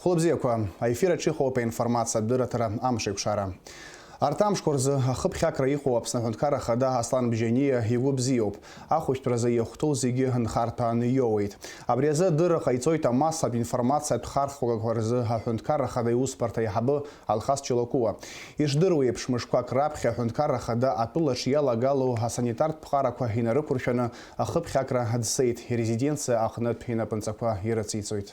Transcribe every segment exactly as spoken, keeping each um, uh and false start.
Хәылбзиақәа, аефир аҿы иҟоуп аинформациатә дырраҭара Амшеикәшара. Арҭ амшқәа рзы ахыԥхьакра иҟоу Аԥсны Аҳәынҭқарра Ахада Аслан Бжьаниа игәы бзиоуп, ахәышәтәразы иахәҭоу зегьы нхарҭәааны иоуеит. Абри азы адырра ҟаиҵоит амассатә информациатә хархәагақәа рзы Аҳәынҭқарра Ахада иусбарҭа аиҳабы Алхас Чолокуа. Ишдыруа еиԥш, мышқәак раԥхьа Аҳәынҭқарра Ахада атәылаҿ иалагало асанитартә ԥҟарақәа инарықәыршәаны ахыԥхьакра дцеит, ирезиденциа аҟнытә инапынҵақәа ирыциҵоит.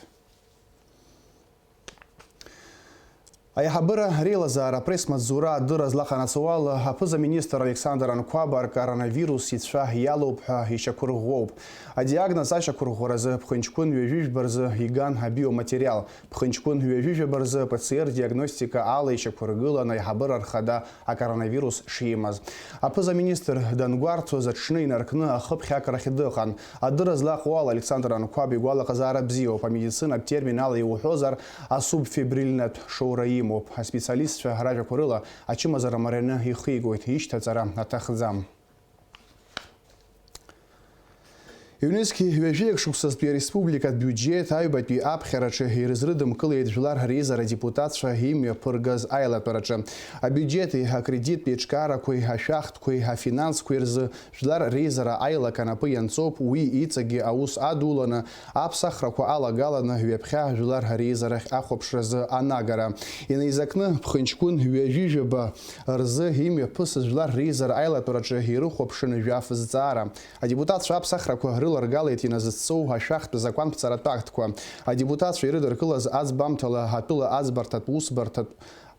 Аиҳабыра реилазаара апресс-маҵзура адырра злаҟанаҵауала, аԥыза-министр Александр Анқәаба коронавирус ицәа иалоуп ҳәа ишьақәырӷәӷәоуп. Адиагноз ашьақәырӷәӷәаразы ԥхынҷкәын ҩажәи жәба рзы иган абиоматериал. Ԥхынҷкәын ҩажәи жәаба рзы П Ц Р диагностика ала ишьақәыргылан аиҳабыра рхада акоронавирус шимаз. Аԥыза-министр дангәарҭоз аҽны инаркны ахыԥхьакрахь дыҟан. Адырра злаҟоу ала, Александр Анқәаб игәалаҟазаара бзиоуп, амедицинатә термин ала иуҳәозар, асубфибрильнатә шоура имоуп. Аспециалистцәа ражәақәа рыла, ачымазара марианы ихигоит, ишьҭаҵара аҭахӡам. Ҩнызқьи ҩажәи акы шықәсазтәи ареспубликатә биуџьеҭ аҩбатәи аԥхьараҿы ирызрыдымкылеит жәлар реизара адепутатцәа имҩаԥыргаз аилатәараҿы. Абиуџьети акредиттәи аиҿкаарақәеи ашәахтәқәеи афинансқәеи рзы Жәлар реизара аилак анапы ианҵоуп, уи иҵегьы аус адуланы, аԥсахрақәа алагаланы ҩаԥхьа жәлар реизарахь ахәаԥшразы анагара. Инаизакны, ԥхынҷкәын ҩажәи жәаба рзы имҩаԥысыз жәлар реизара аилатәараҿы ирыхәаԥшын жәаф зҵаара. Адепутатцәа аԥсахрақәа рыларгалеит иназыцҵоу ашәахтә закәанԥҵаратә актқәа. Адепутатцәа ирыдыркылаз аӡбамҭала атәыла аӡбарҭатә усбарҭатә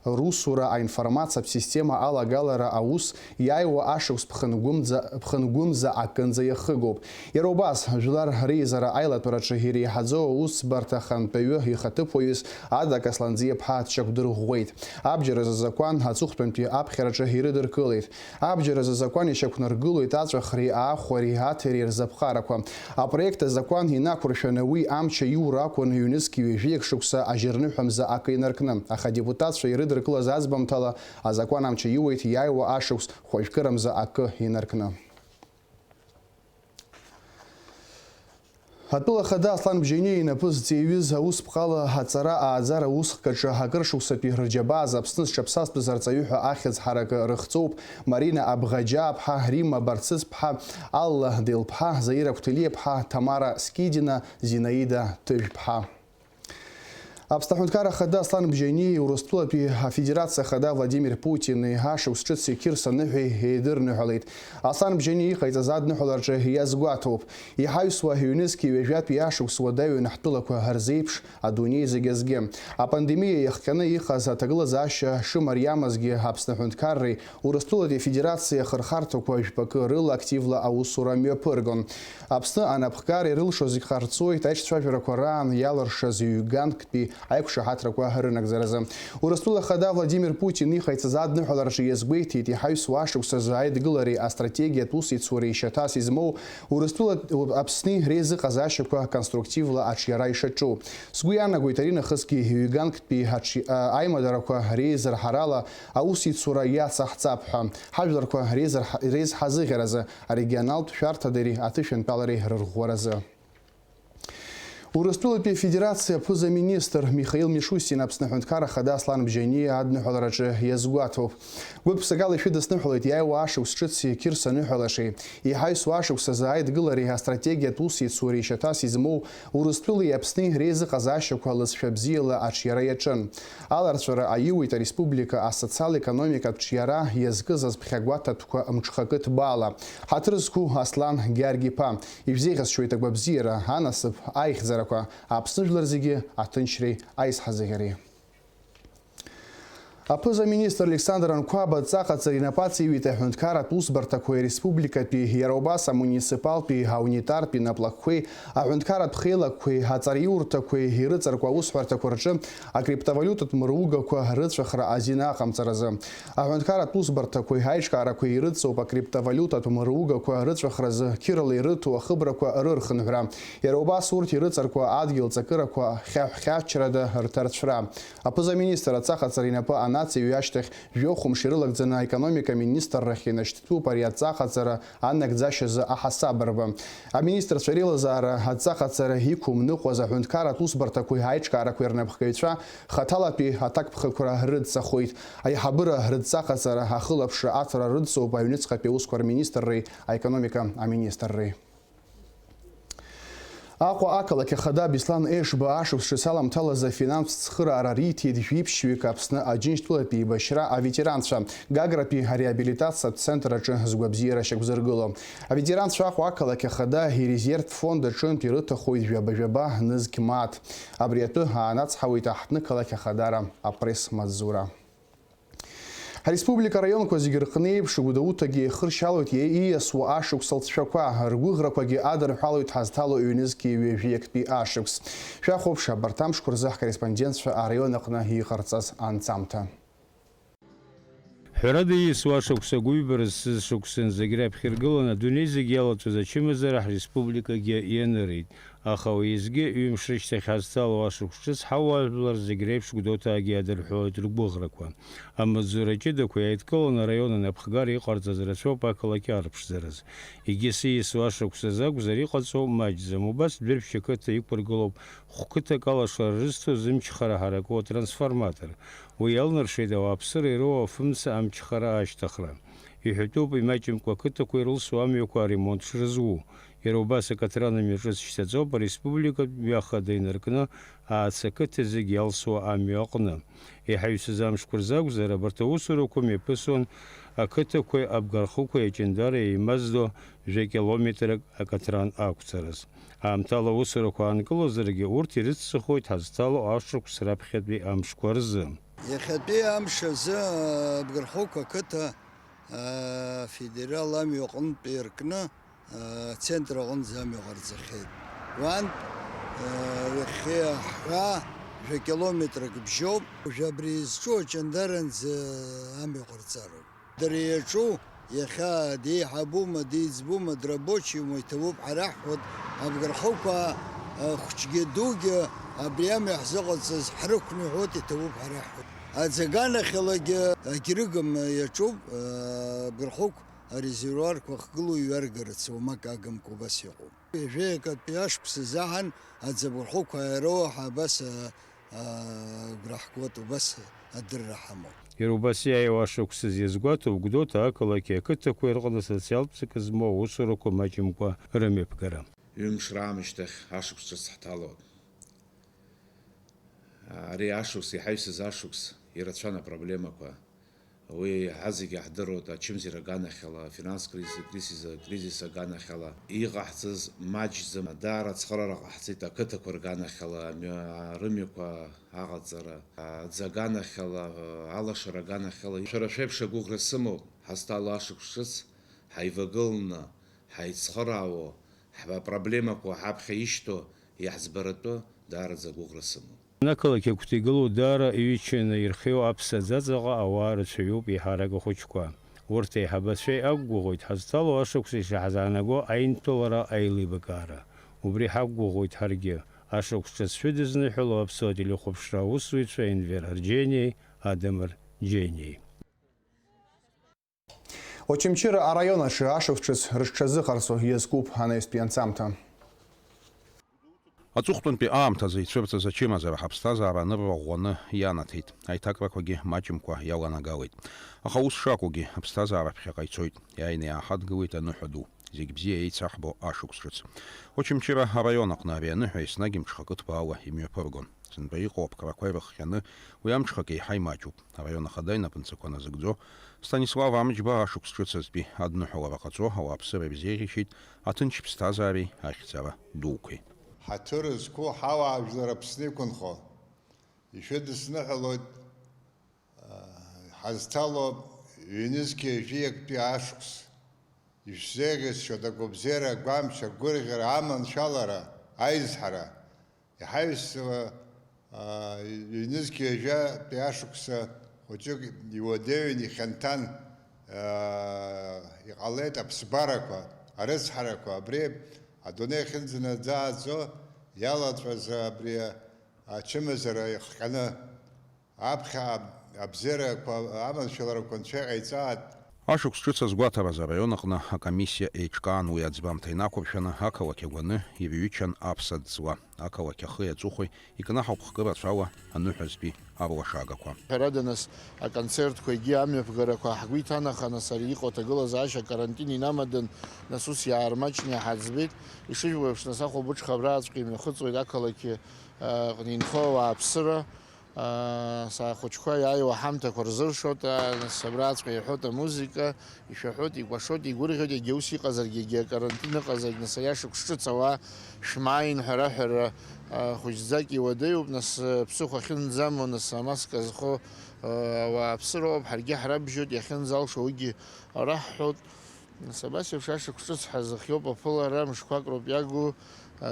русура аинформациатә система алагалара аус иааиуа ашықәс ԥхынгәымӡа, ԥхынгәымза акынӡа иахыгоуп. Иара убас, жәлар реизара аилатәараҿы иреиҳаӡоу аусбарҭа ахантәаҩы ихаҭыԥуаҩыс Адак Асланӡиаԥҳа дшьақәдырӷәӷәеит. Абџьар азы азакәан аҵыхәтәантәи аԥхьараҿы ирыдыркылеит. Абџьар азы азакәан ишьақәнаргылоит аҵәахреи аахәареи аҭиреи рзы аԥҟарақәа. Апроект азакәан инақәыршәаны уи амч аиура акәын ҩнызқь ҩажәи акы шықәса ажьырныҳәа мза акы инаркны, аха адепутатцәа ирыдыркылаз аӡбамҭала азакәан амч аиуеит иааиуа ашықәс хәажәкыра мза акы инаркны. Атәыла ахада Аслан Бжьаниа инапы зҵеиҩыз аусԥҟала аҵара ааӡара усхк аҿы акыр шықәсатәи рџьабаа Аԥсны зҽаԥсазтәыз арҵаҩы ҳәа ахьӡ ҳаракы рыхҵоуп Марина Абӷаџьааԥҳа, Римма Барцыцԥҳа, Алла Делԥҳа, Заира Қәҭелиаԥҳа, Ҭамара Скидина, Зинаида Ҭыжәԥҳа. Аԥсны Аҳәынҭқарра Ахада Аслан Бжьаниеи Урыстәылатәи Афедерациа Ахада Владимир Путини ашықәс ҿыц иқьырсаныҳәеи еидырныҳәалеит. Аслан Бжьаниа иҟаиҵаз адныҳәалараҿы иазгәаҭоуп. Иҳаҩсуа ҩнызқь ҩажәатәи ашықәс уадаҩын ҳтәылақәа рзеиԥш адунеи зегь азгьы. Апандемиа иахҟьаны иҟаз аҭагылазаашьа шымариамызгьы Аԥсны Аҳәынҭқарреи Урыстәылатәи Афедерациеи ахырхарҭақәа жәпакы рыла активла аусура мҩаԥыргон. Аԥсны анапхгара ирылшо зегь ҟарҵоит аиҿцәажәарақәа раан иалыршаз ҩганктәи аиқәшаҳаҭрақәа рынагӡаразы. Урыстәыла Ахада Владимир Путин иҟаиҵаз адныҳәалараҿы иазгәеиҭеит, иҳаҩсуа ашықәс азы аидгылареи астратегиатә усеицуреи шьаҭас измоу Урыстәыла Аԥсни реизыҟазаашьақәа конструктивла аҿиара ишаҿу. Сгәы иаанагоит, ари нахысгьы ҩганктәи аҽ-, а, аимадарақәа реизырҳарала аусеицура иацаҳҵап ҳәа, ҳажәларқәа реизырҳ-, реизҳазыӷьаразы арегионалтә шәарҭадареи аҭышәынтәалареи рырӷәӷәаразы. Урыстәылатәи Афедерациа аԥыза-министр Михаил Мишустин Аԥсны Аҳәынҭқарра Ахада Аслан Бжьаниа адныҳәалараҿы иазгәаҭоуп. Гәык-ԥсыкала ишәыдысныҳәалоит иааиуа ашықәс ҿыци қьырсаныҳәалашеи. Иҳаҩсуа ашықәс азы аидгылареи астратегиатә усеицуреи шьаҭас измоу Урыстәылеи Аԥсни реизыҟазаашьақәа лызшәа бзиала аҿиара иаҿын. Аларҵәара аиуеит ареспублика асоциал-економикатә ҿиара иазкыз азԥхьагәаҭатәқәа мҽхакы ҭбаала. Ҳаҭыр зқәу Аслан Гьаргь-иԥа, ишәзеиӷьасшьоит агәабзиара, анасыԥ, аихьӡарақәа, Аԥсны жәлар зегьы аҭынчреи аизҳазыӷьареи. Аԥыза-министр Александр Анқәаба адҵаҟаҵара инапаҵаиҩит аҳәынҭқарратә усбарҭақәеи ареспубликатәи, иара убас амуниципалтәи, аунитартәи наплакқәеи, аҳәынҭқарратә хеилакқәеи, аҵараиурҭақәеи ирыҵаркуа аусҳәарҭақәа рҿы акриптовалиутатә мыругақәа рыҵәахра азин аҟамҵаразы. Аҳәынҭқарратә усбарҭақәеи аиҿкаарақәеи ирыцуп акриптовалиутатә мыругақәа рыҵәахразы қьырала ирыҭо ахыбрақәа рырхынҳәра. Иара убас урҭ ирыҵаркуа адгьыл ҵакырақәа хьаҳәхьачрада рҭарцәра. Аԥыза-министр адҵаҟаҵара инапы ана- Аҵаҩы ашьҭахь жәохә мшы ирылагӡаны аекономика аминистррахь инашьҭтәуп ари адҵа аҟаҵара анагӡашьазы аҳасабырба. Аминистрцәа реилазаара адҵа аҟаҵара иқәымныҟәаз аҳәынҭқарратә усбарҭақәеи аиҿкаарақәеи рнапхгаҩцәа хаҭалатәи аҭакԥхықәра рыдҵахоит. Аиҳабыра рыдҵа аҟаҵара ахылаԥшра аҭара рыдҵоуп аҩныҵҟатәи аусқәа рминистрреи аекономика аминистрреи. Аҟәа ақалақь ахада Беслан Ешба ашықәс ҿыц аламҭалаз афинанстә цхыраара риҭеит жәиԥшьҩык Аԥсны Аџьынџьтәылатәи еибашьра аветеранцәа Гагратәи ареабилитациатә центр аҿы згәабзиара шьақәзыргыло. Аветеранцәа Аҟәа ақалақь ахада ирезервтә фонд аҿынтә ирыҭахоит жәаба-жәаба нызқь мааҭ. Абри атәы аанацҳауеит аҳҭны-қалақь ахадара апресс-маҵзура. Ҳареспублика араионқәа зегьы рҟны еиԥш, Гәдоуҭагьы еихыршьалоит ииасуа ашықәс алҵшәақәа, ргәыӷрақәагьы адырҳәалоит ҳазҭало ҩнызқьи ҩажәи актәи ашықәс. Шәахәаԥш абарҭ амшқәа рзы ҳкорреспондентцәа араион аҟны иҟарҵаз анҵамҭа. Ҳәарада, ииасуа ашықәс агәыҩбара зцыз шықәсан зегь раԥхьа иргыланы, адунеи зегь иалаҵәаз ачымазара ҳреспубликагьы ианырит. Аха уеизгьы, ҩымш рышьҭахь ҳазҭало ашықәс ҿыц ҳауаажәлар зегь реиԥш Гәдоуҭаагьы иадырҳәалоит ргәыӷрақәа. Амаҵзура ҷыдақәа иааидкыланы араион анапхгара иҟарҵаз рацәоуп ақалақь арԥшӡараз. Егьыс ииасуа ашықәс азы акәзар иҟаҵоу маҷӡам. Убас Дәыршә ақыҭа иқәыргылоуп хәқыҭак алашара рызҭо зымчхара ҳараку атрансформатор. Уи иалнаршеит ауааԥсыра ироуа афымца амчхара ашьҭыхра. Иҳәатәуп, имаҷымкәа ақыҭақәа ирылсуа амҩақәа аремонт шрызу. Иара убас акатран амҩа ҿыц шьҭаҵоуп ареспубликатә мҩа хада инаркны, Аац ақыҭа зегь иалсуа амҩа аҟны. Иҳаҩсыз амшқәа рзы акәзар, абарҭ аусурақәа мҩаԥысуан ақыҭақәеи абгархықәеи аҷандари еимаздо жәа километрак акатран ақәҵараз. Аамҭала аусурақәа аанкылозаргьы, урҭ ирыцҵахоит ҳазҭало ашықәс раԥхьатәи амшқәа рзы. Иахьатәи амш азы, а, Абгархықә ақыҭа, а, афедерал амҩа аҟынтә иркны, а, ацентр аҟынӡа амҩа ҟарҵахьеит. Уантә, а, ҩахьхьи аҳәаа жәа километрак бжьоуп. Уажә абри изҿу аҷандаранӡа амҩа ҟарҵароуп. Дара иаҿу, иахьа деиҳабума, деиҵбума, драбочиума, иҭабуп ҳара ҳҳәоит, абгархықәаа, а, хәҷгьы дугьы абри амҩа ҳзыҟаҵаз ҳрықәныҳәоит, иҭабуп ҳара ҳҳәоит. Аӡы аганахьалагьы агьрыгым иаҿуп, а, абгархықә арезервуарқәа ахгылоу иҩаргарц уамак агымкәа убас иҟоуп. Ҩажәеи акатәи ашықәс азыҳәан аӡы абгархықә ааироуҳәа абас, а, а, агәра ҳгоит, убас адырра ҳамоуп. Иара убас иааиуа ашықәсаз иазгәаҭоуп Гәдоуҭа ақалақьи ақыҭақәеи рҟны социалтә ҵакы змоу аусурақәа маҷымкәа рымҩаԥгара. Ҩымш раамышьҭахь ашықәс ҿыц ҳҭалоит. Ари ашықәс, иҳаҩсыз ашықәс ирацәан апроблемақәа. Уи ҳазегьы иаҳдыруеит, ачымазара аганахьала, афинанстә кризис, кризис, кризис аганахьала иҟаҳҵаз маҷӡам, даара ацхыраара ҟаҳҵеит ақыҭақәа рганахьала, амҩа, рымҩақәа аҟаҵара, аӡы аганахьала, алашара аганахьала. Шәара шәеиԥш агәыӷра сымоуп, ҳазҭало ашықәс ҿыц ҳаивагыланы, ҳаицхыраауа, ҳпроблемақәа ҳаԥхьа ишьҭоу иаҳӡбаратәы даараӡа агәыӷра сымоуп. Ақалақь агәҭа игылоу даара иҩычаны ирхиоу аԥса аӡаҵаҟа ауаа рацәаҩуп еиҳарак ахәыҷқәа. Урҭ аиҳабацәа иақәгәыӷуеит ҳазҭало ашықәс ишаҳзаанаго аинҭалара аилибакаара. Убри ҳақәгәыӷуеит ҳаргьы. Ашықәс ҿыц шәыдызныҳәало аԥсуа телехәаԥшра аусзуҩцәа Енвер Арџьениеи Адамыр Џьениеи. Очамчыра араион аҿы ашықәс ҿыц рыҽҽазыҟарҵо иазкуп анаҩстәи анҵамҭа. Аҵыхәтәантәи аамҭазы ицәырҵыз ачымазара ҳаԥсҭазаара анырра ӷәӷәаны ианаҭеит. Аиҭакрақәагьы маҷымкәа иаланагалеит. Аха ус шакәугьы, аԥсҭазаара ԥхьаҟа ицоит. Иааины иааҳадгылеит аныҳәа ду. Зегь бзиа еицаҳбо ашықәс ҿыц. Очамчыра араион аҟны ари аныҳәа еснагь мҽхакы ҭбаала имҩаԥыргон. Сынтәа иҟоу аԥкрақәа ирыхҟьаны, уи амҽхак еиҳа имаҷуп. Араион ахада инапынҵақәа назыгӡо Станислав Амҷба ашықәс ҿыц азтәи адныҳәалара ҟаҵо ауааԥсыра ирзеиӷьеишьеит аҭынч ԥсҭазаареи ахьӡара дуқәеи. Ҳаҭыр зқәу ҳауаажәлар Аԥсны иқәынхо, ишәыдысныҳәалоит, ҳазҭало ҩнызқьи жәи актәи ашықәс. Ишәзеиӷьасшьоит агәабзиара, агәамч, агәырӷьара, аманшәалара, аизҳара. Иҳаҩсуа, аа, ҩнызқь ҩажәатәи ашықәса хәыҷык иуадаҩын, ихьанҭан, аа, иҟалеит аԥсабарақәа, арыцҳарақәа, абри адунеи ахьынӡанаӡааӡо иалаҵәаз абри ачымазара ихҟьаны, аԥхьа Абзиарақәа, аманшәаларақәа Анцәа иҟаиҵааит. Ашықәс ҿыц азгәаҭаразы араион аҟны акомиссиа еиҿкаан, уи аӡбамҭа инақәыршәаны ақалақь агәаны ирҩычан аԥсаӡ ҵла. Ақалақь ахи аҵыхәеи икнаҳауп хкы рацәала аныҳәазтәи арлашагақәа. Ҳәарада, нас, аконцертқәа егьи амҩаԥгарақәа ҳгәы иҭанаха, нас, ари иҟоу аҭагылазаашьа акарантин инамаданы, нас, ус иаармаҷны иҳаӡбеит. Ишыжәбо еиԥш, нас, ахәылбыҽха абраҵәҟьа имҩахыҵуеит ақалақь, а, аҟны инхо ауааԥсыра. Аа, са ахәыҷқәа иааиуа ҳамҭақәа рзыршоит, аа, нас абраҵәҟьа иҳәоит амузыка, ишәаҳәоит, икәашоит, игәырӷьоит, егьа ус иҟазаргьы, егьа акарантин ыҟазаргь, нас ари ашықәс ҿыц ауаа шәмааин ҳәа раҳәара, аа, хәыҷӡак иуадаҩуп, нас, ԥсыхәа ахьынӡамоу, нас амаска зхоу, аа, ауааԥсыроуп, ҳаргьы ҳрабжьоит, иахьынӡалшо уигьы раҳҳәоит. Нас абас еиԥш ашықәс ҿыц ҳазыхиоуп аԥылара, мышқәак роуп иагу,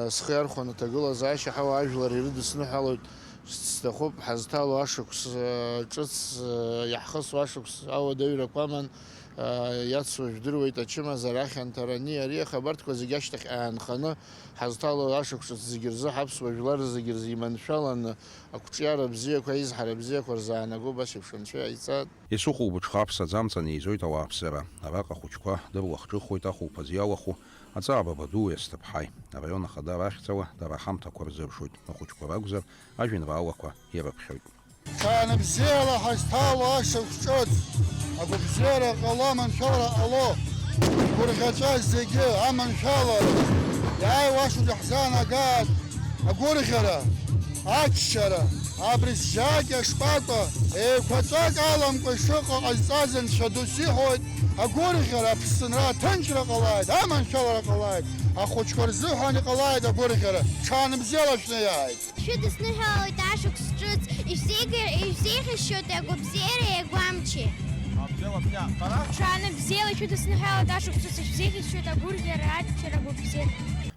схы иархәаны аҭагылазаашьа ҳауаажәлар ирыдысныҳәалоит, сҭахуп ҳазҭало ашықәс ҿыц, иаҳхысуа ашықәс ауадаҩрақәа аман, иацу жәдыруеит ачымазара ахьанҭара ани ари, аха абарҭқәа зегьы ашьҭахь аанханы ҳазҭало ашықәс ҿыц зегьы рзы ҳаԥсуа жәлар зегьы рзы иманшәаланы ақәҿиара бзиақәа, аизҳара бзиақәа рзаанаго убас еиԥш Анцәа иааиҵааит. Исыхәылбыҽха аԥсаӡ амца неизоит ауааԥсыра. Араҟа ахәыҷқәа дырлахҿыххоит ахәылԥаз иалахәу аҵаа баба дуи асҭыԥҳаи. Араион ахада рахьӡала дара аҳамҭақәа рзыршоит, ахәыҷқәа ракәзар, ажәеинраалақәа ирыԥхьоит. Ҽаанбзиала ҳазҭало ашықәс ҿыц, агәабзиара ҟало, аманшәалара ҟало, гәырӷьаҵәа зегьы аманшәалара, иааиуа ашықәс ҳзаанагааит агәырӷьара, аччара, абри зжьакьа шкәакәа, еиқәаҵәак аламкәа ишыҟоу ҟазҵаз Анцәа ду сиҳәоит, агәырӷьара, аԥсынра, аҭынчра ҟалааит, аманшәалара ҟалааит, ахәыҷқәа рзыҳәан иҟалааит агәырӷьара, ҽаанбзиала шәнаиааит! Шәыдысныҳәалоит ашықәс ҿыц, ишәзеиӷьа-, ишәзеиӷьасшьоит агәабзиареи агәамчи. Ҽаанбзиала шәыдысныҳәалоит ашықәс ҿыц, ишәзеиӷьасшьоит агәырӷьара, аччара, агәабзиара.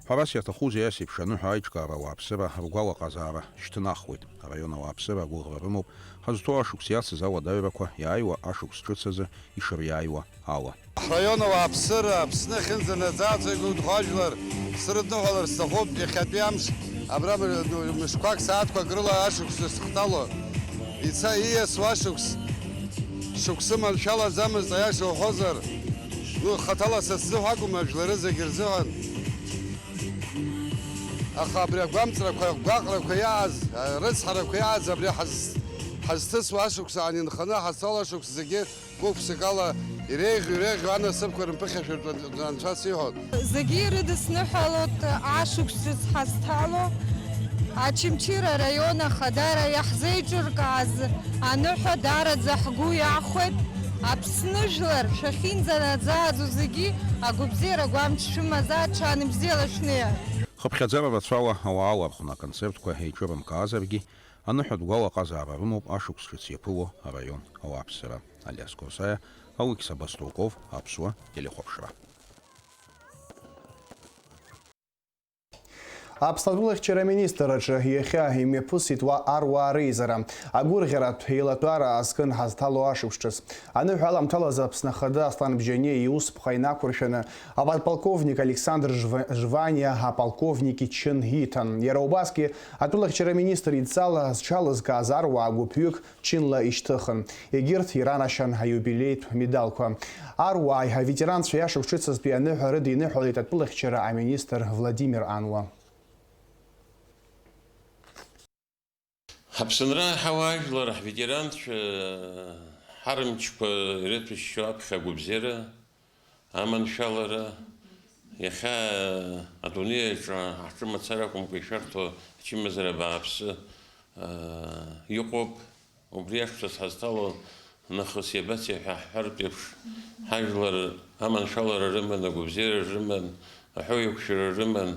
Ҳәарас иаҭахузеи ас еиԥш аныҳәа аиҿкаара ауааԥсыра ргәалаҟазаара шьҭнахуеит. Араион ауааԥсыра агәыӷра рымоуп, ҳазҭоу ашықәс иацыз ауадаҩрақәа иааиуа ашықәс ҿыц азы ишыриааиуа ала. Ҳраион ауааԥсыра Аԥсны ахьынӡанаӡааӡо игәыдҳәо ажәлар срыдныҳәалар сҭахуп, иахьатәи амш абра мышқәак, сааҭқәак рыла ашықәс зыхҭало, ица ииасуа ашықәс, шықәсы маншәалаӡамызт, аиаша уҳәозар, ну, хаҭала са сзыҳәа акәым, ажәлары зегьы рзыҳәан. Аха абри агәамҵрақәа, агәаҟрақәа иааз, арыцҳарақәа иааз, абри ҳаз-, ҳазҭысуа ашықәс аан инханы ҳазҭало ашықәс зегьы гәык-ԥсыкала иреиӷьу, иреиӷьу анасыԥқәа рымԥыхьашәартә Анцәа сиҳәон. Зегьы ирыдысныҳәалоит ашықәс ҿыц ҳазҭало. Очамчыра араион ахадара иаҳзеиҿыркааз аныҳәа даараӡа ҳгәы иахәеит. Аԥсны жәлар шәахьынӡанаӡааӡо зегьы агәабзиара гәамч шәымазааит, ҽаанбзиала шәнеи. Хыԥхьаӡара рацәала ауаа алархәны аконцертқәа еиҿырымкаазаргьы, аныҳәатә гәалаҟазаара рымоуп ашықәс ҿыц иаԥыло араион ауааԥсыра. Алиас Қорсаиа, Алықьса Баструков, Аԥсуа телехәаԥшра. Аԥсны атәылахьчара аминистрраҿы иахьа имҩаԥысит уа аруаа реизара. Агәырӷьаратә еилатәара аазкын ҳазҭало ашықәс ҿыц. Аныҳәа аламҭалазы Аԥсны Ахада Аслан Бжьаниа иусԥҟа инақәыршәаны, аподполковник Александр Жва-, Жваниа аполковник ичын иҭан. Иара убасгьы атәылахьчара аминистр идҵала зҽалызкааз аруаа гәыԥҩык чынла ишьҭыхын. Егьырҭ иранашьан аиубилеитә медалқәа. Аруааи аветеранцәеи ашықәс ҿыцызтәи аныҳәа рыдиныҳәалеит атәылахьчара аминистр Владимир Ануа. Ҳаԥсынра ҳауаажәлар, ҳветеранцәа, ҳарымчқәа ирыҭәашьшьо аԥхьа агәабзиара, аманшәалара, иахьа адунеи аҿы ҳаҿы мацара акәымкәа ишәарҭоу ачымазара бааԥсы, аа, иҟоуп. Убри ашықәсаз ҳазҭало нахыс иабацеи ҳәа ҳҳәартә еиԥш, ҳажәлар аманшәалара рыман, агәабзиара рыман, аҳәоу еиқәшәара рыман,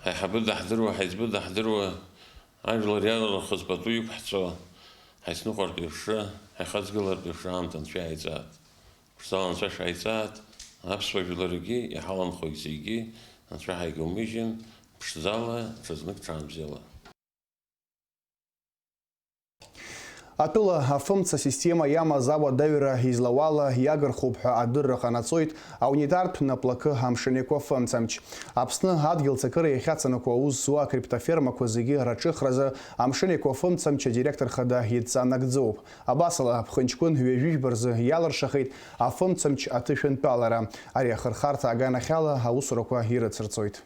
ҳаиҳабы даҳдыруа, ҳаиҵбы даҳдыруа, ажәлар иалырхыз пату иқәҳҵо, ҳаицныҟәартә еиԥшра, ҳаихаҵгылартә еиԥшра аамҭа Анцәа иааиҵааит. Ԥшӡала Анцәа шәааиҵааит, аԥсуа жәларгьы, иҳаланхогь зегьы Анцәа ҳаигумыжьын, ԥшӡала ҽазнык ҽаанбзиала. Атәыла афымца система иамаз ауадаҩра излауала иагырхуп ҳәа адырра ҟанаҵоит аунитартә наплакы амшын еиқәа фымцамч. Аԥсны адгьыл цакыра иахьацанаку аус зуа акриптофермақәа зегьы раҿыхразы амшын еиқәа фымцамч адиректор хада идҵа нагӡоуп. Абасала, ԥхынҷкәын ҩажәи жәба рзы иалыршахеит афымцамч аҭышәынтәалара. Ари ахырхарҭа аганахьала аусурақәа ирыцырҵоит.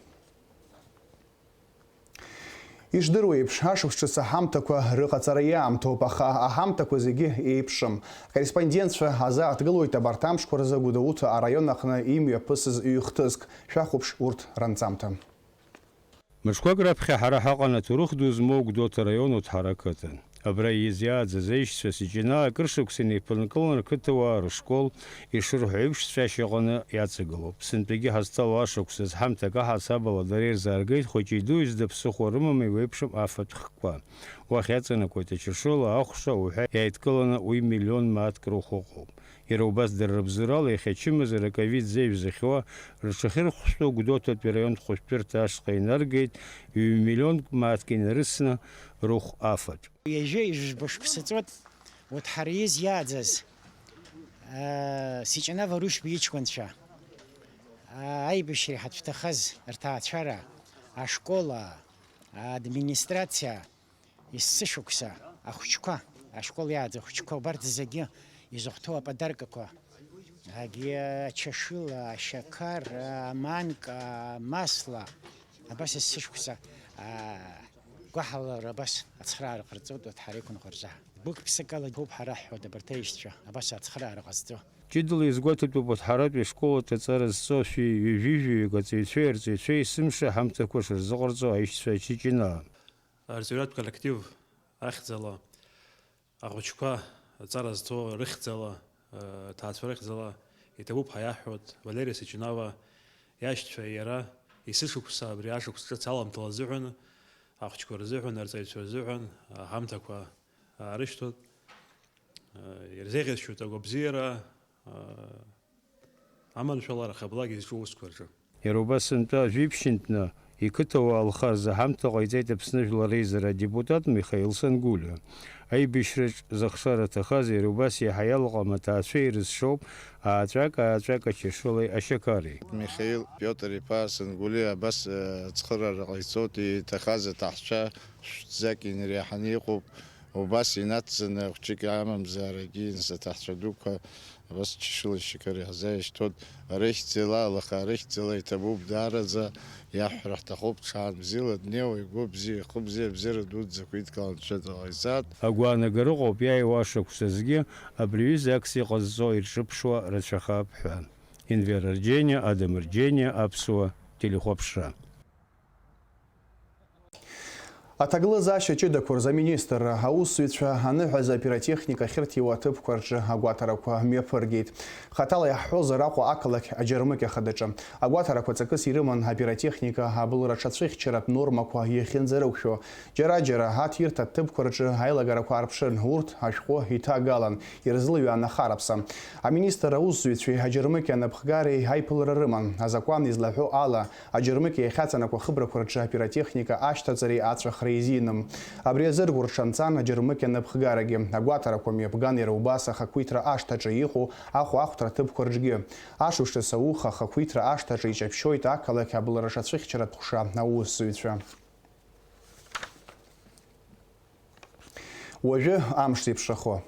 Ишдыру еиԥш, ашықәс ҿыц аҳамҭақәа рыҟаҵара иаамҭоуп, аха аҳамҭақәа зегьы еиԥшым. Акорреспондентцәа азааҭгылоит абарҭ амшқәа рзы Гәдоуҭа араион аҟны имҩаԥысыз ҩ-хҭыск. Шәахәаԥш урҭ ранҵамҭа. Мышқәак раԥхьа ҳара ҳаҟан аҭоурых ду змоу Гәдоуҭа араион Уҭҳара ақыҭан. Абра ииз иааӡаз аишьцәа Сиҷынаа акыр шықәса инеиԥынкылан рқыҭауаа рышкол ишырҳәо еиԥш ҵәашьа ҟаны иаҵагылоуп. Сынтәагьы ҳазҭало ашықәс азҳамҭак аҳасабала дара ирзааргеит хәыҷи дуи зда ԥсыхәа рымам еиуеиԥшым афатә хкқәа. Уахь иаҵанакуеит ачашыла, ахәша уҳәа иааидкыланы уи миллион мааҭк рыхә ыҟоуп. Иара убас дара рыбзоурала иахьа ачымазара аковид зеижә зыхьуа рҽахьырхәшәтәу Гәдоуҭатәи араионтә хәышәтәырҭа ашҟа инаргеит ҩ-миллионк мааҭк инарысны рыхә афатә. Ҩажәи жәба шықәса ҵуеит Уҭҳариз иааӡаз, аа, Сиҷанаа Варушьба иҷкәынцәа, аа, аибашьра иҳацәҭахаз рҭаацәара, ашкола, аадминистрациа, есышықәса ахәыҷқәа, ашкол иааӡаз ахәыҷқәа, убарҭ зегьы изыхәҭоу аподаркақәа, агьи ачашыла, ашьақар, аманка, амасла, абас есышықәса, аа, гәаҳалара абас ацхыраара ҟарҵоит Уҭҳари иқәынхо рзы. Гәык-ԥсыкала иҭоуп ҳара ҳҳәоит абарҭ аишьцәа, абас ацхыраара ҟазҵо. Ҷыдала изгәаҭатәуп Уҭҳаратәи ашкол аҿы аҵара зҵо шәи ҩажәи жәаҩык аҵаҩцәеи арҵаҩцәеи есымша аҳамҭақәа шырзыҟарҵо аишьцәа Ачыҷынаа. Арҵаҩратә коллектив ахьӡала, ахәыҷқәа аҵара зҭо рыхьӡала, э, аҭаацәа рыхьӡала иҭабуп ҳәа иаҳҳәоит Валери Сычинава иашьцәа иара есышықәса абри ашықәс ҿыц аламҭала азыҳәан, ахәыҷқәа рзыҳәан, арҵаҩцәа рзыҳәан аҳамҭақәа аарышьҭуеит. Э, ирзеиӷьасшьоит агәабзиара, э, аманшәалара ахаблак изҿу аусқәа рҿы. Иара убас сынтәа жәиԥшьынтәны иқыҭауаа лхы азы аҳамҭа ҟаиҵеит Аԥсны Жәлар Реизара адепутат Михаил Сангулиа. Аибашьраҿ зыхшара аҭахаз иара убас иаҳа иалаҟам аҭаацәа ирызшоуп ааҵәак-ааҵәак ачашылеи ашьақари. Михаил Пиотр-иԥа Сангулиа абас, э, ацхыраара ҟаиҵоит, иҭахаз аҭаҳцәа шәҭӡак инареиҳаны иҟоуп. Убас инацҵаны хәҷык амамзаарагьы, нас аҭаҳцәа дуқәа абас чашыла шьақар иаҳзааишьҭуеит. Рыхьӡала, лаха рыхьӡала иҭабуп даараӡа, иаҳҳәара ҳҭахуп, ҽаан бзиала днеиуа, игәы бзиа, ихы бзиа, абзиара дуӡӡақәа идкыланы дшәыда ҟаиҵааит. Агәаанагара ыҟоуп иааиуа ашықәсазгьы абри аҩыза акциа ҟазҵо ирҿыԥшуа рацәахап ҳәа. Енвер Арџьениа, Адам Арџьениа, Аԥсуа телехәаԥшра. Аҭагылазаашьа ҷыдақәа рзы аминистрра аусзуҩцәа аныҳәаза апиротехника ахьырҭиуа аҭыԥқәа рҿы агәаҭарақәа мҩаԥыргеит. Хаҭала иаҳҳәозар Аҟәа ақалақь аџьармыкьа хадаҿы агәаҭарақәа ҵакыс ирыман апиротехника абылра аҽацәыхьчаратә нормақәа иахьынӡарықәшәо. Џьара-џьара аҭирҭа ҭыԥқәа рҿы аилагарақәа аарԥшын, урҭ ашәҟәы иҭагалан, ирзылҩаан ахараԥса. Аминистр аусзуҩцәеи аџьармыкьа анапхгареи аиԥылара рыман. Азакәан излаҳәо ала, аџьармыкьа иахьаҵанакуа ахыбрақәа рҿы апиротехника ашьҭаҵареи аҵәахреи изиным. Абри азы ргәырҽанҵан аџьармыкьа анапхгарагьы. Агәаҭарақәа мҩаԥган иара убас ахақәиҭра ашҭаҿы иҟоу ахәаахәҭра ҭыԥқәа рҿгьы. Ашықәс ҿыц ауха ахақәиҭра ашҭаҿы иҷаԥшьоит ақалақь абылра аҽацәыхьчаратә ҟәша аусзуҩцәа. Уажәы амш зеиԥшрахо.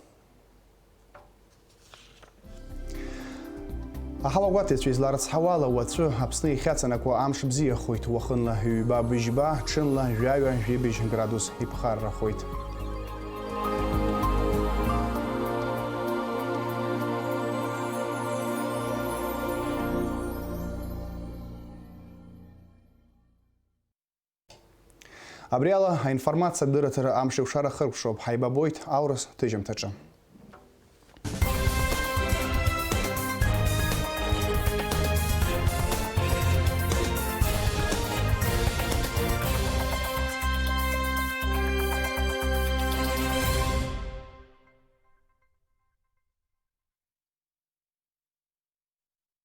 Аҳауагәаҭаҩцәа изларыцҳауала, уаҵәы Аԥсны иахьаҵанакуа амш бзиахоит, уахынла ҩба быжьба, ҽынла жәаҩа жәибжь градус иԥхаррахоит. Абри ала аинформациатә дырраҭара амш еиқәшара хыркәшоуп. Ҳаибабоит аурыс ҭыжьымҭаҿы.